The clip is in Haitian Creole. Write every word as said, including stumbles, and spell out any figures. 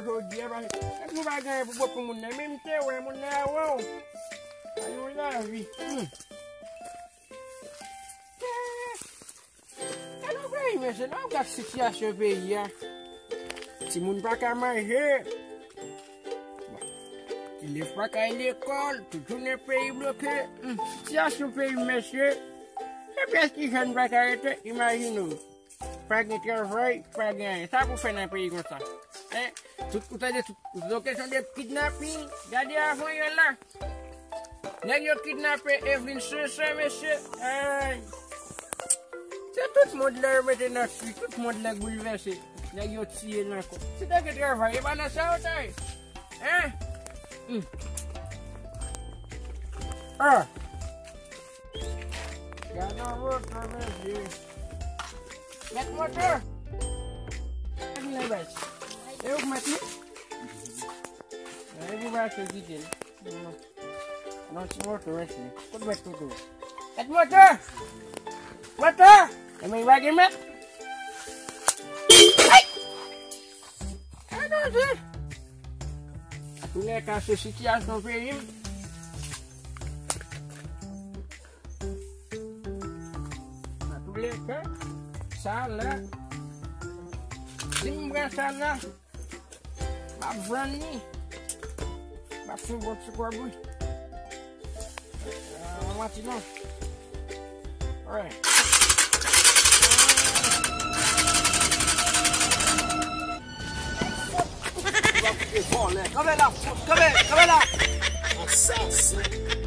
Jodi a, pa, nou pa gen pou bò pou moun nan. Menm te wè moun nan a wè w. Pa yon lavi. Hmm. Alò, peyi, mesye, lè w gad sitiyasyon peyi a, timoun pa ka manje, elèv pa ka al lekòl, tout jounen peyi bloke. Hmm, sitiyasyon peyi, mesye, epi èske jèn pa ka rete? Imajine w, pa gen travay, pa gen anyen. Sa pou fè nan peyi konsa? Hein? Tout, ou tande tout, tout kesyon de kidnaping. Gade avan yè la. Nèg yo kidnape Evelyn Sese, mesye. Ay. Se tout mond la yo mete nan kri, tout mond la boulvèse. Nèg yo tiye nan kò. Si te gen travay, e pa nan sa yo ta ye. Hein? Hmm. Ah. Gade yon moto, mesye. Mèt moto. Vin la, baz. E ou k mèt li? E pou pa se kite l. Non, ti moto, mesye. Kot mèt moto? Mèt moto! Moto! E men, li pa gen mèt? Ay! Antoulèka, se sitiyasyon peyi m. Antoulèka, sa la, si m pran sa la, m ap vann li, m ap fè yon bon ti kòb, wi. Ah, manti non. Alright. Kanpe la, kanpe, kanpe la. Asasen.